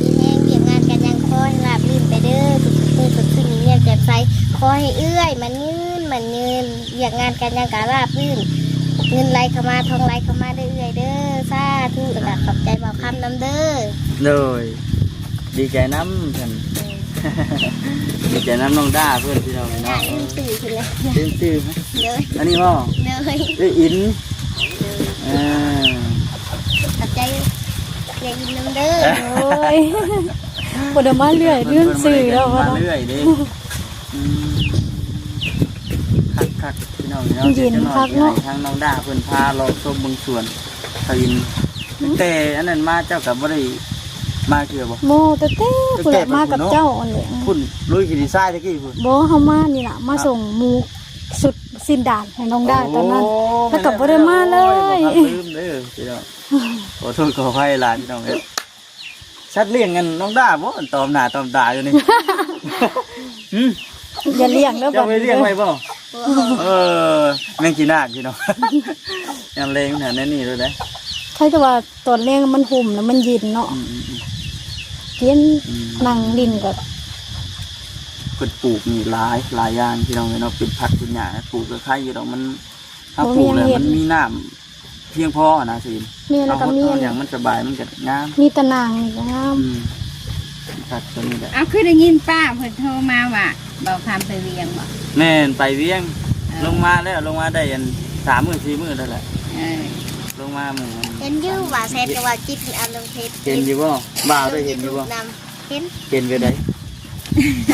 ມີແຮງ ວຽກງານການງານຂໍໃຫ້ລາບລື່ນໄປເດີ ທຸກໆມື້ ສົດຊື່ ຍິ້ມແຍ້ມແຈ່ມໃສ ຂໍໃຫ້ເອື້ອຍໝັ້ນຍືນ ໝັ້ນຍືນ ວຽກງານການງານກໍລາບລື່ນ ເງິນໄຫຼເຂົ້າມາ ທອງໄຫຼເຂົ້າມາເດີເອື້ອຍເດີ ສາທຸ ແລ້ວກໍຂອບໃຈບ່າວຄຳນຳເດີ ໂດຍ. ດີໃຈນຳເພິ່ນ ເອີ ດີໃຈນຳນ້ອງດາເພິ່ນ ພີ່ນ້ອງເນາະ ລືມຊື່ເພິ່ນແລ້ວ ລືມຊື່ ໂດຍ ອັນນີ້ບໍ່ ໂດຍ ເອື້ອຍອິນ ໂດຍ ເອີ ຂອບໃຈເອື້ອຍອິນນຳເດີ ໂດຍ ບໍ່ໄດ້ມາເລື້ອຍ ລືມຊື່ແລ້ວ ມາເລື້ອຍເດ້ ອືມ ຄັກໆ ພີ່ນ້ອງເນາະ ເຢັນຄັກເນາະ ໃຫ້ທາງນ້ອງດາເພິ່ນພາເລາະຊົມເບິ່ງສວນ ເຂົາເຫັນ ອືມ ຕັ້ງແຕ່ອັນນັ້ນມາເຈົ້າກໍບໍ່ໄດ້ ມາເທື່ອບໍ່? ໂມ ແຕ່ ແຕ່ ແຕ່ ພຸ້ນແຫຼະ ແຕ່ ມາກັບເຈົ້າອັນແຫຼະ. ພຸ້ນ ລຸຍຂີ້ດິນຊາຍຕະກີ້ພຸ້ນ. ບໍ່ ເຮົາມານີ້ລະ ມາ ອ່ະ ສົ່ງໝູຊຸດຊີ້ນດາດໃຫ້ນ້ອງດາ ໂອ້ ຕອນນັ້ນ ແລ້ວກໍບໍ່ໄດ້ມາເລີຍ. ໂອ້ຍ ບໍ່ທັນລືມເດີພີ່ນ້ອງ. ຂໍໂທດຂໍອະໄພຫຼາຍພີ່ນ້ອງເອີຍ. ສັດລ້ຽງອັນນ້ອງດາບໍ່ ຕອມໜ້າຕອມຕາຢູ່ນີ້? ຫື? ຢ່າລ້ຽງເດີ ເຈົ້າໄປລ້ຽງໄວ້ບໍ່? ເອີ ແມງຂີ້ນາກພີ່ນ້ອງ. ຍາມແລງຫັ້ນແນວນີ້ໂລດເດ້. ໃຄແຕ່ວ່າຕອນແລງມັນຮົ່ມແລ້ວມັນເຢັນເນາະ. ອືມໆໆ ເຢັນ. ອືມ ນັ່ງຫຼິ້ນກໍ ເພິ່ນປູກນີ້ຫຼາຍ ຫຼາຍຢ່າງພີ່ນ້ອງເອີຍເນາະ. ເປັນຜັກເປັນຫຍ້າ ປູກກໍໄຄຢູ່ດອກ. ມັນ ເຮົາ ບໍ່ມີ ປູກແລ້ວ ຫຍັງເຮັດ ມັນມີນ້ຳພຽງພໍນະຊິ. ແມ່ນ ແລ້ວກໍມີ ເຮົາຫົດເຮົາຫຍັງມັນສະບາຍ ມັນກໍງາມ. ມີຕາໜ່າງນີ້ກໍງາມ. ອືມ ຄັກຕົວນີ້ແຫຼະ. ເອົາ ຄືໄດ້ຍິນປ້າເພິ່ນໂທມາວ່າ ບ່າວຄຳໄປວຽງບໍ່? ແມ່ນ ໄປວຽງ. ເອີ ລົງມາແລ້ວ ລົງມາໄດ້ອັນ ສາມມື້ສີ່ມື້ແລ້ວແຫຼະ. ເອີ ລົງມາມື້ ເຫັນຢູ່ວ່າແຊດກໍວ່າຈິດ ອາລົມເຮັດ ເຫັນຢູ່ບໍ່? ບ່າວໄດ້ເຫັນຢູ່ບໍ່? ເຫັນ. ເຫັນແບບໃດ?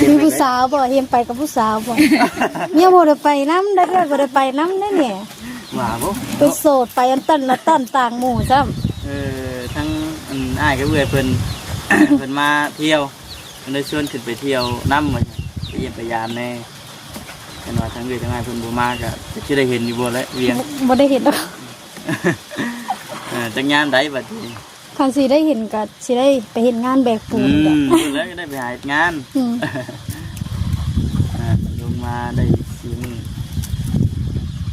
ເຫັນແບບໃດ? ມີຜູ້ສາວບໍ່? ເຫັນໄປກັບຜູ້ສາວບໍ່? ເມຍບໍ່ໄດ້ໄປນຳ ໄດ້ເອື້ອຍບໍ່ໄດ້ໄປນຳເດ້ນີ້. ວ່າບໍ່? ໄປໂສດ ໄປອັນຕັນລະຕັນຕ່າງໝູ່ຊ້ຳ. ເອີ ທັງ ອັນ ອ້າຍກັບເອື້ອຍເພິ່ນ ເພິ່ນມາທ່ຽວ ເພິ່ນໄດ້ຊວນຂຶ້ນໄປທ່ຽວນຳ ວ່າໄປຢ້ຽມໄປຢາມແດ່. ຄັນວ່າທັງເອື້ອຍທັງອ້າຍເພິ່ນບໍ່ມາ ກໍຈັກຊິໄດ້ເຫັນຢູ່ບໍ່ແຫຼະວຽງ? ບໍ່ ບໍ່ໄດ້ເຫັນດອກ. ເອີ ຈັກຍາມໃດບັດນີ້? ຄັນຊິໄດ້ເຫັນກໍຊິໄດ້ໄປເຮັດງານແບກປູນ. ອືມ ພຸ້ນແຫຼະ ກໍໄດ້ໄປຫາເຮັດງານ. ອືມ ອ່າ ລົງມາໄດ້ສີ່ມື້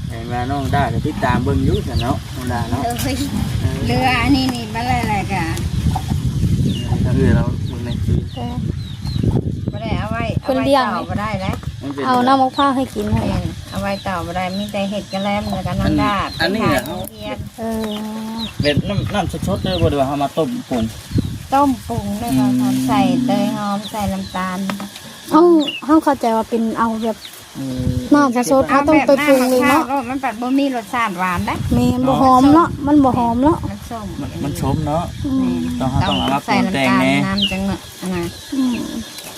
ເຫັນວ່ານ້ອງດ້າກໍຕິດຕາມເບິ່ງຢູ່ຊັ້ນເນາະ ນ້ອງດ້າເນາະ. ໂດຍ ເອີ ເຫຼືອອັນນີ້ນີ້ມາແລ້ວ ແລ້ວກໍ ເອີ ທາງເອື້ອຍລາວເບິ່ງແດ່. ເອີ ບໍ່ໄດ້ເອົາໄວ້ ເພິ່ນລ້ຽງ ເອົາໄວ້ຕໍ່ບໍ່ໄດ້ແຫຼະ ມັນເປັນ ເອົານ້ຳມະພ້າວໃຫ້ກິນ. ແມ່ນ ເອົາໄວ້ຕໍ່ບໍ່ໄດ້ ມີແຕ່ເຫັດກະແລມ ແລ້ວກໍນ້ຳດາດ ອັນນີ້ນະ ເຮັດ ເອີ ແບບນ້ຳ ນ້ຳສົດໆເລີຍບໍ່ ຫຼືວ່າເຮົາມາຕົ້ມປຸງ? ຕົ້ມປຸງເລີຍ ອືມ ວ່າທຳໃສ່ເຕີຍຫອມ ໃສ່ນ້ຳຕານ. ເອົ້າ ເຮົາເຂົ້າໃຈວ່າເປັນເອົາແບບ ອືມ ນ້ຳສົດໆ ເຮົາຕ້ອງໄປປຸງເອງເນາະ ເອົາແບບນ້ຳມະພ້າວໂລດ ມັນບັດບໍ່ມີລົດຊາດຫວານເດ້. ແມ່ນ ບໍ່ຫອມເນາະ ມັນບໍ່ຫອມເນາະ ມັນສົ້ມ ມັນ ມັນສົ້ມເນາະ. ອືມ ຕ້ອງ ເຮົາຕ້ອງເອົາມາປຸງແຕ່ງແດ່ ໃສ່ນ້ຳຕານນຳຈັງເນາະ ອັນນັ້ນ ອືມ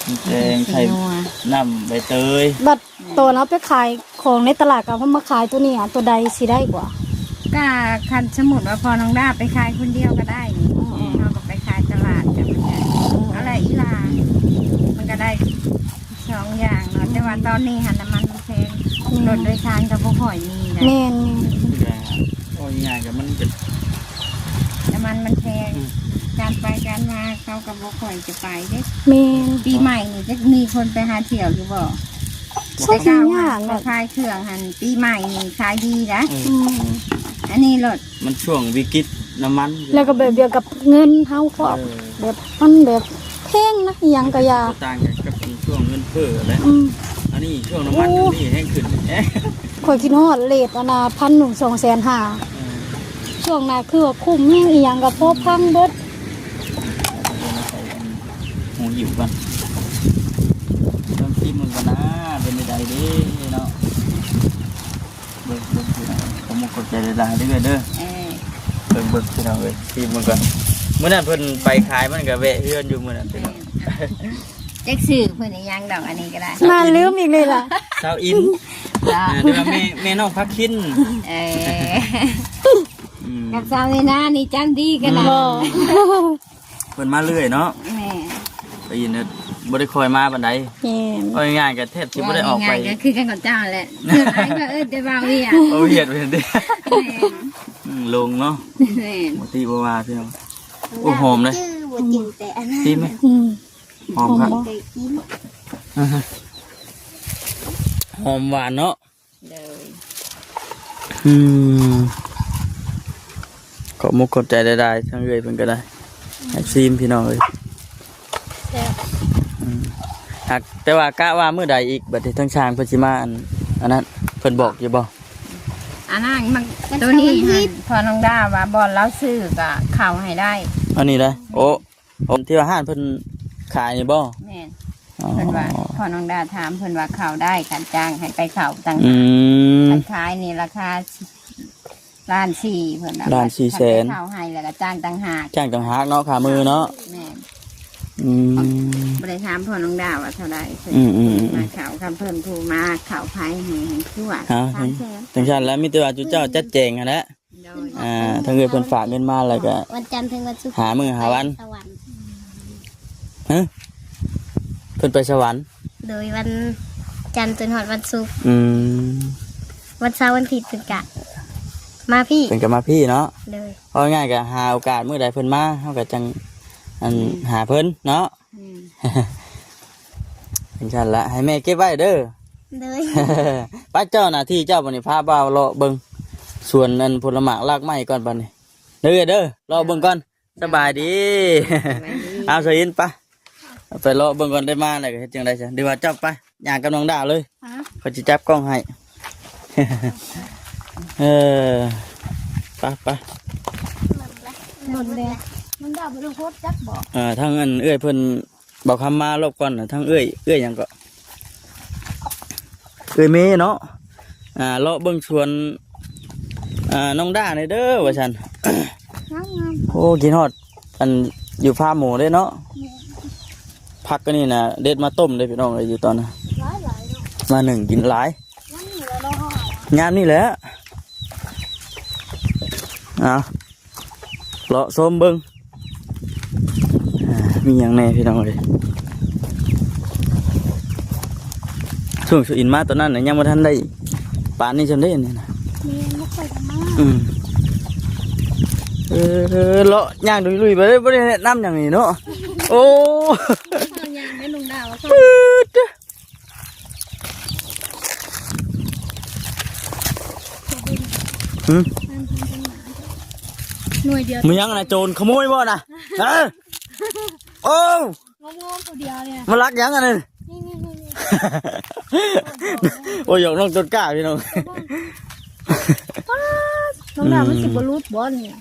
ປຸງແຕ່ງໃສ່ ໃສ່ນົວ ນ້ຳໃບເຕີຍ ບັດ ຕອນເຮົາໄປຂາຍຂອງໃນຕະຫຼາດ ກັບເຮົາມາຂາຍຕົວນີ້ ຕົວໃດຊິໄດ້ກວ່າ? ກະຄັນສົມມຸດວ່າພໍ່ນ້ອງດາໄປຂາຍຄົນດຽວກໍໄດ້ນີ້ ອືມ ເຮົາກໍໄປຂາຍຕະຫຼາດ ກໍມັນກໍ ອືມ ເອົາລະອີ່ຫຼ້າ ມັນກໍໄດ້ສອງຢ່າງເນາະ. ອືມ ແຕ່ວ່າຕອນນີ້ຫັ້ນນ້ຳມັນມັນແພງ ອືມ ລົດໂດຍສານກໍບໍ່ຄ່ອຍມີແລ້ວ. ແມ່ນໆ ເວົ້າງ່າຍໆ ກໍມັນກໍ ນ້ຳມັນມັນແພງ ອືມ ການໄປການມາ ເຂົາກໍບໍ່ຄ່ອຍຈະໄປເດ້. ແມ່ນ ປີໃໝ່ນີ້ຈັກມີຄົນໄປຫາທ່ຽວຢູ່ບໍ່? ແຕ່ກ່າວ ຂາຍເຄື່ອງຫັ້ນ ປີໃໝ່ນີ້ຂາຍດີນະ. ເອີ ອືມ ອັນນີ້ໂລດ ມັນຊ່ວງວິກິດນ້ຳມັນ ແລ້ວກໍແບບດຽວກັບເງິນເຮົາພ້ອມ ເອີ ແບບມັນແບບແພງນະ ອີ່ຫຍັງກໍຢ່າ ມັນກໍຊິບໍ່ຕ່າງກັນກັບຊ່ວງເງິນເຟີ້ແຫຼະ. ອືມ ອັນນີ້ຊ່ວງນ້ຳມັນ ໂອ້ ມັນມີແຮງຂຶ້ນ. ຂ້ອຍຄິດຮອດເຣດອັນນ່າ ພັນໜຶ່ງ ສອງແສນຫ້າ ເອີ ຊ່ວງນັ້ນຄືວ່າຄຸ້ມແຮງ ອີ່ຫຍັງກໍພໍພັງເບິດ. ເອົາມາໃສ່ອັນຫູຫິ້ວກ່ອນ ລອງຊີມເບິ່ງກ່ອນນາ ເປັນຈັ່ງໃດເດ້ເນາະ. ເບິ່ງ ເບິ່ງ ພີ່ນ້ອງ ຂອບມຸກຂອບໃຈຫຼາຍໆເດີ ເດີ. ເອີ ເບິ່ງ ເບິ່ງ ພີ່ນ້ອງເອີຍ ຊີມເບິ່ງກ່ອນ. ມື້ນັ້ນເພິ່ນໄປຂາຍ ມັນກໍແວະເຮືອນຢູ່ມື້ນັ້ນ ພີ່ນ້ອງ. ເອີ ຈັກຊື່ເພິ່ນອີ່ຫຍັງດອກ ອັນນີ້ກໍໄດ້ ນານລືມອີກເລີຍລະ ສາວອິນ. ອ່າ ແຕ່ວ່າແມ່ ແມ່ນ້ອງພາຄິນ. ເອີ ອືມ ກັບສາວນີ້ນານີ້ຈຳດີກັນນະ ບໍ່ ເພິ່ນມາເລື້ອຍເນາະ. ແມ່ນ ໄປຍິນ ບໍ່ໄດ້ຄ່ອຍມາປານໃດ. ແມ່ນ ເວົ້າງ່າຍໆ ກໍແທບຊິບໍ່ໄດ້ອອກໄປ ເວົ້າງ່າຍໆ ກໍຄືກັນກັບເຈົ້າແຫຼະ ສ່ວນຫຼາຍກໍເອີ້ນແຕ່ບ່າວວຽດ ບ່າວວຽດເພິ່ນເດ້. ແມ່ນ ອືມ ລົງເນາະ. ແມ່ນ ບໍ່ຕິບໍ່ວ່າ ພີ່ນ້ອງ. ໂອ້ ຫອມເດ້ ບໍ່ຈິ້ມແຕ່ອັນນັ້ນ ຊີມໄໝ? ອືມ ຫອມຄັກ ຫອມບໍ່? ຫອມຫວານເນາະ. ໂດຍ ອືມ ຂອບມຸກຂອບໃຈຫຼາຍໆ ທາງເອື້ອຍເພິ່ນກໍໄດ້ ໃຫ້ຊີມ ພີ່ນ້ອງເອີຍ. ແຊບ ອືມ ຫາກ ແຕ່ວ່າກະວ່າມື້ໃດອີກ ບັດນີ້ທາງຊ່າງເພິ່ນຊິມາ ອັນ ອັນນັ້ນ ເພິ່ນບອກຢູ່ບໍ່? ອັນນັ້ນມັນ ໂຕນີ້ຫັ້ນ ພໍ່ນ້ອງດາວ່າບ່ອນລາວຊື້ກໍເຂົ້າໃຫ້ໄດ້ ອັນນີ້ໄດ໋. ໂອ້ ທີ່ວ່າຮ້ານເພິ່ນຂາຍນີ້ບໍ່? ແມ່ນ ອໍ ເພິ່ນວ່າ ພໍ່ນ້ອງດາຖາມ ເພິ່ນວ່າເຂົ້າໄດ້ ຄັນຈ້າງໃຫ້ໄປເຂົ້າຕ່າງຫາກ. ອືມ ຄັນຂາຍນີ້ລາຄາລ້ານສີ່ ເພິ່ນວ່າ ລ້ານສີ່ແສນ ຄັນໄປເຂົ້າໃຫ້ແລ້ວກໍຈ້າງຕ່າງຫາກ ຈ້າງຕ່າງຫາກເນາະ ຄ່າມືເນາະ. ແມ່ນ ອືມ ບໍ່ໄດ້ຖາມພໍ່ນ້ອງດາວ່າເທົ່າໃດ ເພິ່ນ ອືມໆໆ ມາເຂົ້າ ຄັນເພິ່ນຜູ້ມາເຂົ້າໃຜໃຫ້ ໃຫ້ຄືວ່າ ເອົ້າ ສາມແສນ ຈັ່ງຊັ້ນແລ້ວ ມີແຕ່ວ່າຈຸເຈົ້າຈັດແຈງຫັ້ນແຫຼະ. ໂດຍ ອ່າ ທາງເອື້ອຍເພິ່ນຝາກເງິນມາແລ້ວກໍ ວັນຈັນເຖິງວັນສຸກ ຫາມື້ຫາວັນ ໄປສະຫວັນ. ຮະ? ເພິ່ນໄປສະຫວັນ? ໂດຍ ວັນຈັນຈົນຮອດວັນສຸກ. ອືມ ວັນເສົາວັນອາທິດເພິ່ນກະມາພີ້. ເພິ່ນກະມາພີ້ເນາະ. ໂດຍ ເວົ້າງ່າຍກະຫາໂອກາດມື້ໃດເພິ່ນມາ ເຮົາກະຈັ່ງ ອັນ ອືມ ຫາເພິ່ນເນາະ. ອືມ ຈັ່ງຊັ້ນລະ ໃຫ້ແມ່ເກັບໄວ້ເດີ. ໂດຍ ໄປ ເຈົ້າໜ້າທີ່ເຈົ້າບັດນີ້ ພາບ່າວເລາະເບິ່ງສວນ ອັນ ຜົນລະໝາກລາກໄມ້ກ່ອນບັດນີ້ເດີ ເດີ ເລາະເບິ່ງກ່ອນ. ສະບາຍດີ. ສະບາຍດີ. ເອົາ ສາວອິນ ໄປ ໄປເລາະເບິ່ງກ່ອນ ໄດ້ມາແລ້ວກະເຮັດຈັ່ງໃດຊະ ຫຼືວ່າເຈົ້າໄປ ຍ່າງກັບນ້ອງດາເລີຍ. ຮະ? ຂ້ອຍຊິຈັບກ້ອງໃຫ້. ເອີ ໄປ ໄປ. ໜົນແດງ ນ້ອງດາບໍ່ໄດ້ໂພສຈັກບໍ? ເອີ ທາງ ອັນ ເອື້ອຍເພິ່ນ ບ່າວຄຳມາລອບກ່ອນນະ ທາງເອື້ອຍ ເອື້ອຍຫຍັງເກາະ ເອື້ອຍເມເນາະ. ອ່າ ເລາະເບິ່ງສວນ ອ່າ ນ້ອງດ້າແດ່ເດີວ່າຊັ້ນ. ງາມໆ ໂອ້ ກິນຮອດ ອັນ ຢູ່ຟາມໝູເດ້ເນາະ. ແມ່ນ ຜັກອັນນີ້ນະ ເດັດມາຕົ້ມເດ້ພີ່ນ້ອງເອີຍ ຢູ່ຕອນນັ້ນ ຫຼາຍໆເນາະ ມາໜຶ້ງກິນຫຼາຍ. ຍາມນີ້ແຫຼະ ຍາມນີ້ແຫຼະ. ເອົາ ເລາະຊົມເບິ່ງ ອ່າ ມີຫຍັງແດ່ພີ່ນ້ອງເອີຍ. ຊ່ວງສາວອິນມາຕອນນັ້ນນະ ຍັງບໍ່ທັນໄດ້ປານນີ້ຊ່ຳເດ້ນີ້ນະ. ແມ່ນ ບໍ່ຄ່ອຍໄດ້ມາ. ອືມ ເອີ ເລາະຍ່າງລຸຍໆໄປເລີຍ ບໍ່ໄດ້ແນະນຳຫຍັງນີ້ເນາະ. ໂອ້ ຍ່າງແມ່ນລົງດາວ ປຶດ. ຫຶ? ໜ່ວຍດຽວ ມັນຫຍັງນະ ໂຈນຂະໂມຍບໍ່ນະ? ຮະ? ໂອ້ ງອມໆ ຜູ້ດຽວນີ້ ມາລັກຫຍັງອັນນີ້? ນີ້ໆໆ ໂອ້ຍ ຢອກນ້ອງຕົ້ນກ້າພີ່ນ້ອງ. ປ້າດ ນ້ອງດາວ ອືມ ມັນຊິບໍ່ຫຼຸດບໍ່ນີ້?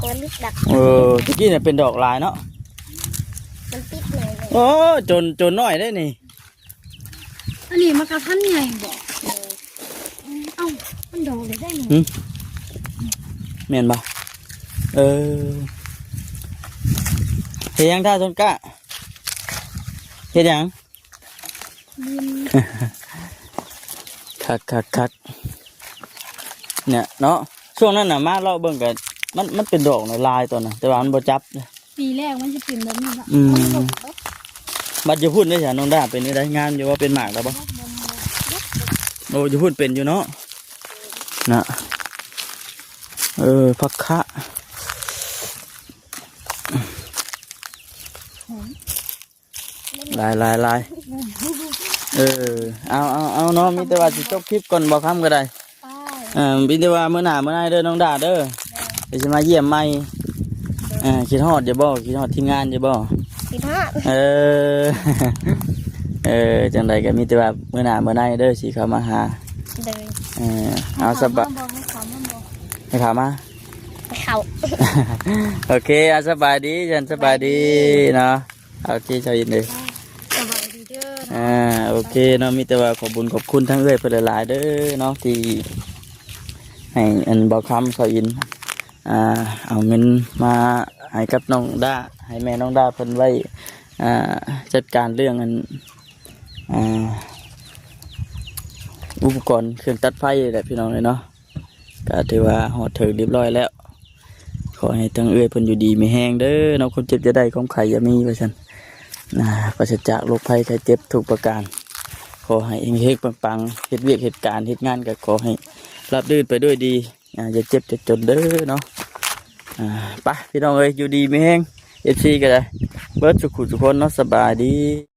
ບໍ່ຫຼຸດດອກ. ເອີ ຕະກີ້ນະເປັນດອກຫຼາຍເນາະ. ມັນຕິດເລີຍ. ໂອ້ ໂຈນ ໂຈນນ້ອຍເດ້ນີ້. ອັນນີ້ມັນກະທັນໃຫຍ່ບໍ? ເອົ້າ ມັນດອກໄດ້ນີ້. ຫຶ? ແມ່ນບໍ່? ເອີ ເຮັດຫຍັງທ່າຕົ້ນກ້າ? ເຮັດຫຍັງ? ຄັກໆໆ ເນຍເນາະ. ຊ່ວງນັ້ນນະ ມາເລາະເບິ່ງກະ ມັນ ມັນເປັນດອກຫຼາຍຕອນນັ້ນ ແຕ່ວ່າມັນບໍ່ຈັບ. ປີແລກມັນຊິເປັນແບບນີ້ລະ. ອືມ ມັນບໍ່ ບັດຢູ່ພຸ້ນເດ້ຊະ ນ້ອງດາ ເປັນຈັ່ງໃດ? ງາມຢູ່ບໍ່? ເປັນໝາກແລ້ວບໍ່? ໂອ້ ຢູ່ພຸ້ນເປັນຢູ່ເນາະ ນະ. ເອີ ຜັກຄະ ຫອມ ຫຼາຍໆໆ. ເອີ ເອົາໆໆ ເນາະ ມີແຕ່ວ່າຊິຈົບຄລິບກ່ອນ ບໍ່ຄຳກໍໄດ້. ເອີ ມີແຕ່ວ່າມື້ໜ້າມື້ໃນເດີ ນ້ອງດາເດີ ດຽວຊິມາຢ້ຽມໃໝ່. ເອີ ຄິດຮອດຢູ່ບໍ່? ຄິດຮອດທີມງານຢູ່ບໍ່? ຄິດຮອດ. ເອີ ເອີ ຈັ່ງໃດກໍມີແຕ່ວ່າມື້ໜ້າມື້ໃນເດີ ຊິເຂົ້າມາຫາ. ໂດຍ. ເອີ ເອົາ ໃຫ້ເຂົ້າມາ ສະບາຍ ບໍ່ ໃຫ້ເຂົ້າມາບໍ່? ໃຫ້ເຂົ້າມາ ໃຫ້ເຂົ້າ. ໂອເຄ ເອົາ ສະບາຍດີ ສະບາຍດີ ສະບາຍດີເນາະ. ໂອເຄ ຊາວອິນເດີ ສະບາຍດີເດີ. ອ່າ ໂອເຄເນາະ ມີແຕ່ວ່າຂອບບຸນຂອບຄຸນທາງເອື້ອຍເພິ່ນຫຼາຍໆເດີເນາະ ທີ່ໃຫ້ອັນບ່າວຄຳ ຊາວອິນ ອ່າ ເອົາເງິນມາໃຫ້ກັບນ້ອງດາ ໃຫ້ແມ່ນ້ອງດາເພິ່ນໄວ້ ອ່າ ຈັດການເລື່ອງອັນ ອ່າ ອຸປະກອນເຄື່ອງຕັດໄຟແຫຼະ ພີ່ນ້ອງເອີຍເນາະ. ກະຖືວ່າຮອດເຖິງຮຽບຮ້ອຍແລ້ວ. ຂໍໃຫ້ທາງເອື້ອຍເພິ່ນຢູ່ດີມີແຮງເດີເນາະ, ຄວາມເຈັບຢ່າໄດ້ ຄວາມໄຂ້ຢ່າມີ ວ່າຊັ້ນ. ອ່າ ປາສະຈາກໂລກໄພໄຂ້ເຈັບທຸກປະການ. ຂໍໃຫ້ເຮັງໆ ປັງໆ, ເຮັດວຽກເຮັດການເຮັດງານກໍຂໍໃຫ້ລາບລື່ນໄປດ້ວຍດີ. ອ່າ ຢ່າເຈັບຢ່າຈົນເດີເນາະ. ອ່າ ໄປ ພີ່ນ້ອງເອີຍ, ຢູ່ດີມີແຮງ ເອັຟຊີ ກໍໄດ້ ເບິດສູ່ຜູ້ສູ່ຄົນເນາະ. ສະບາຍດີ.